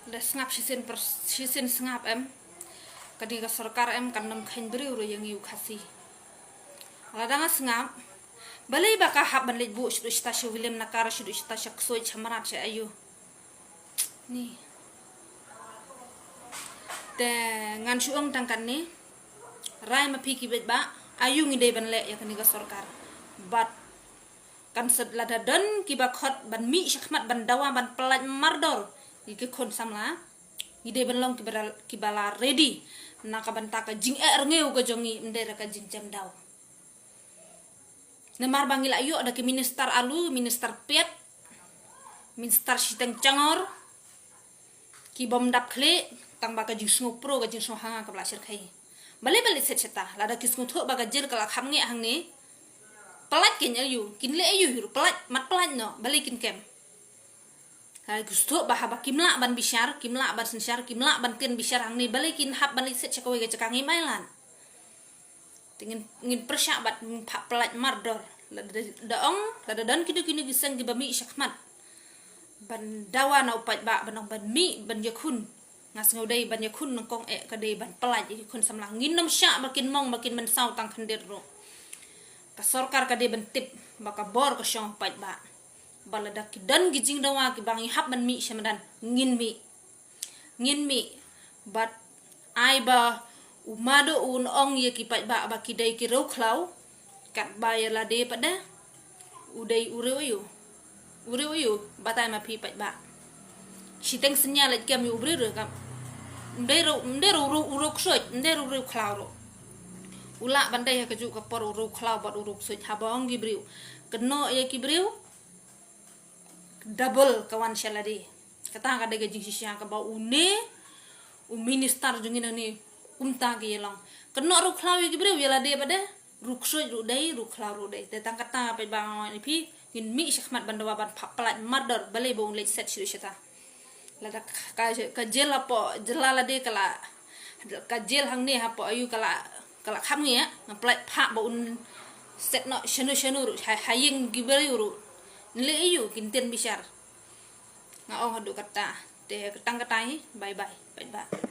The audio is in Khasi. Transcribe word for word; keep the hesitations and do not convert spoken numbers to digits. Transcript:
Da sngap shisien per shisien sngap em. Kane ka sorkar em kan nym kheiñ briew ruh ïa ngi u Khasi. Lada nga sngap, balei ba ka hap ban leit buh shaduh shata sha Williamnakar, shaduh shata sha Ksuid, sha Mrad, sha aiu. Ni. Te ngan shu ong tang katne. Rai ma phi ki beit ba, aiu ngi dei ban leh ïa kane ka sorkar. Bad kan sed lada don kiba khot ban mih shakhmat ban dawa ban pyllait mardor ïa ki khun samla. Ngi dei ban long kiba la, kiba la ready na ka bynta ka jingeh rngew ka jong ngi, ym dei da ka jingjem daw. Namar ba ngi la ïoh da ki minister alu, minister pet, minister shiteng changor, ki bym dap khlieh, tang ba ka jingsngew pro, ka jingsngew hanga kaba la shyrkhei. Balei balei set shata, lada ki sngewthuh ba ka jel ka la kham ngeh hangne. Pyllait kin aiu, kin leh aiu hi ruh, pyllait, mat pyllait noh, balei kin kem. Ha, ki sngewthuh ba haba kim lah ban bishar, kim lah ban synshar, kim lah ban tieng bishar hangne, balei kin hap ban leit set sha kawei ka jaka, ngim ai lad. Te ngin, ngin pyrshah bad ngin phah pyllait mardor. Lada, da ong, lada don kino kino ki seng kiba mih shakhmat ban dawa na u paidbah, ban ong ban mih, ban ïakhun. Nga sngew dei ban ïakhun nyngkong eh ka dei ban pyllait ïa ki khun samla. Ngin nym shah ba kin mong ba kin mynsaw tang khyndiat ruh. Ka sorkar ka dei ban tip ba ka bor ka shong ha u paidbah. Ba lada ki don ki jingdawa kiba ngi hap ban mih sha madan, ngin mih. Ngin mih. Bad ai ba u Mado un ong ïa ki paidbah ba ki dei ki riewkhlaw. Katba ïa lade pat de u dei u riew aiu. U riew aiu, batai ma phi paidbah. Shiteng synñia leit kem ïa u briew ruh kam. Ym dei riew, ym dei riew, riew, riew Ksuid, ym dei riew, riewkhlaw ruh. U lah ban dei ha kajuh ka por u riewkhlaw bad u riew Ksuid, haba ong ki briew. Kynnoh ïa ki briew. Double ka wan sha lade. Kata ka dei ka jingshisha kaba une u minister jong ngi nangne kumta ki ïa long. Kynnoh riewkhlaw ïa ki briew, ïa lade pat de. Riew Ksuid ruh dei, riewkhlaw ruh dei. Te tang kata paidbah nga wan ïa phi, ngin mih shakhmat ban dawa ban phah pyllait mardor, balei ba un leit set shaduh shata. Lada ka, ka, ka jel hapoh jylla lade ka la, ka jel hangne hapoh aiu ka la, ka la kham ngeh, nga pynlait phah ba un set noh shano shano ruh, ha, ha ïing ki briew ruh. Ngi leh aiu, kin tieng bishar. Nga ong haduh kata. Te tang kata hi, bye bye, bye bye.